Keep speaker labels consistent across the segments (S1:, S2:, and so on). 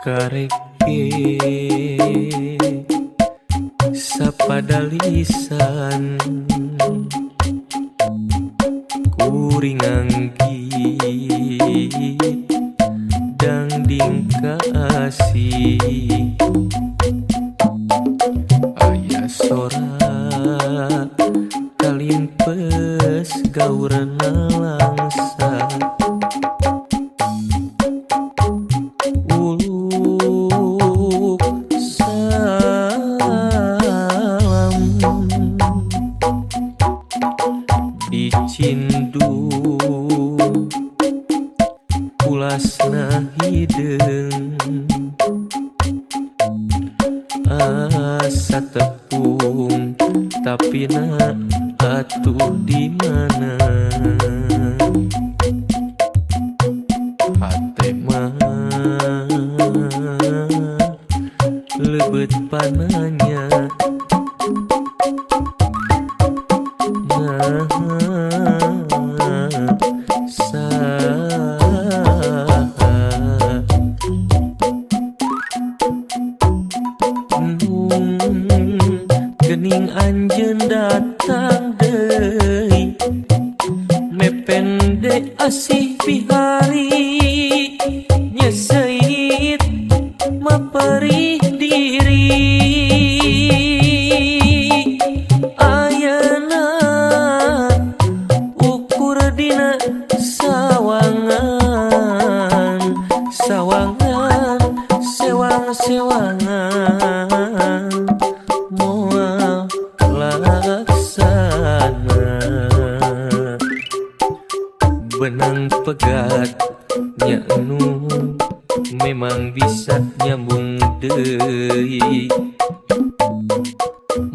S1: Karek ge sapada lisan kuring anggit dangding kaasih. Aya sora kalimpes gaurna langsa uluk salam dicindu ulasna hideung asa tepung tapi na atuh di mana hate mah leubet pananya nah saha gening anjeun datang deui mepende asih bihari nyeseit maperih diri ayeuna ukur dina sawangan sawangan sewang-sewangan moal laksana benang pegat nya nu memang bisa nyambung deui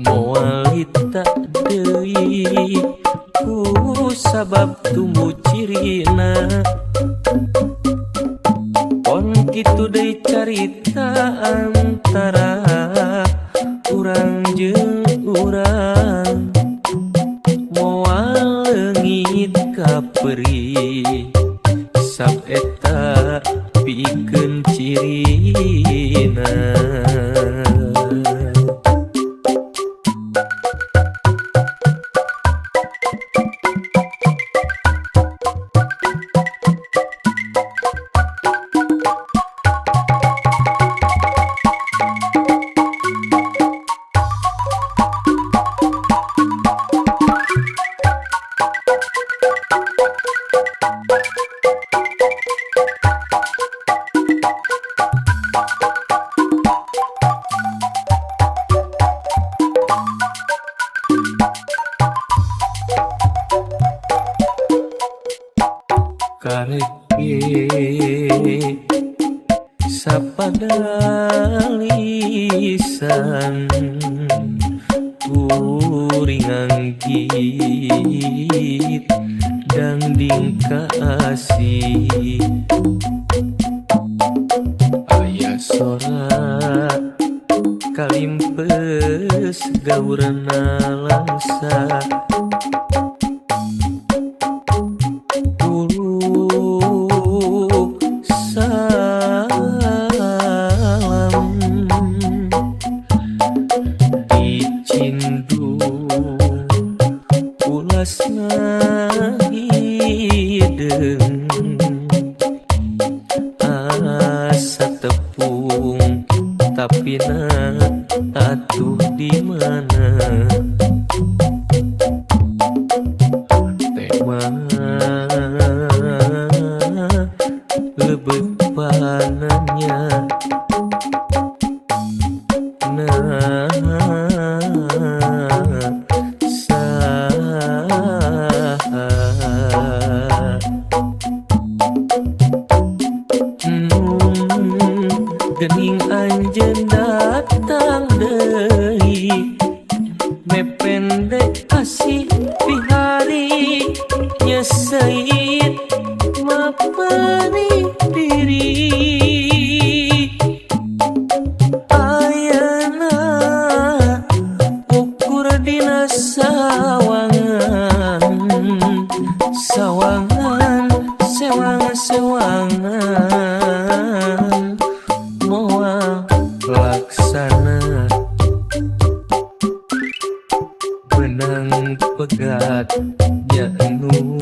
S1: moal lita deui ku sabab tumbuh cirina pon kitu deui carita antara urang jeung urang moal leungit kaperih sab eta pikeun cirina. Karek ge sapada lisan kuring anggit dangding kaasih aya sora kalimpes gaurna langsa uluk salam dicindu ulasna hideung asa tepung tapi na atuh di mana teh mah lebet pananya nah saha gening anjeun datang deui mepende asih bihari nyeseit maperih diri ayeuna ukur dina sawangan sawangan sewang-sewangan moal Anu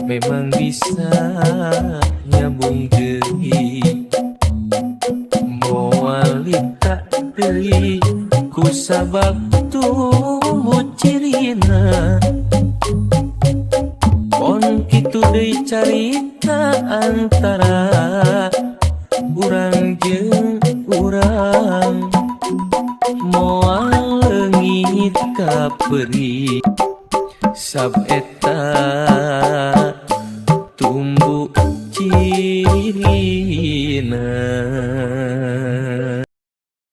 S1: memang bisa nyambung deui, moal lita deui ku sabab tumbuh cirina. Pon kitu deui carita antara urang jeung urang, moal leungit kaperi sab eta.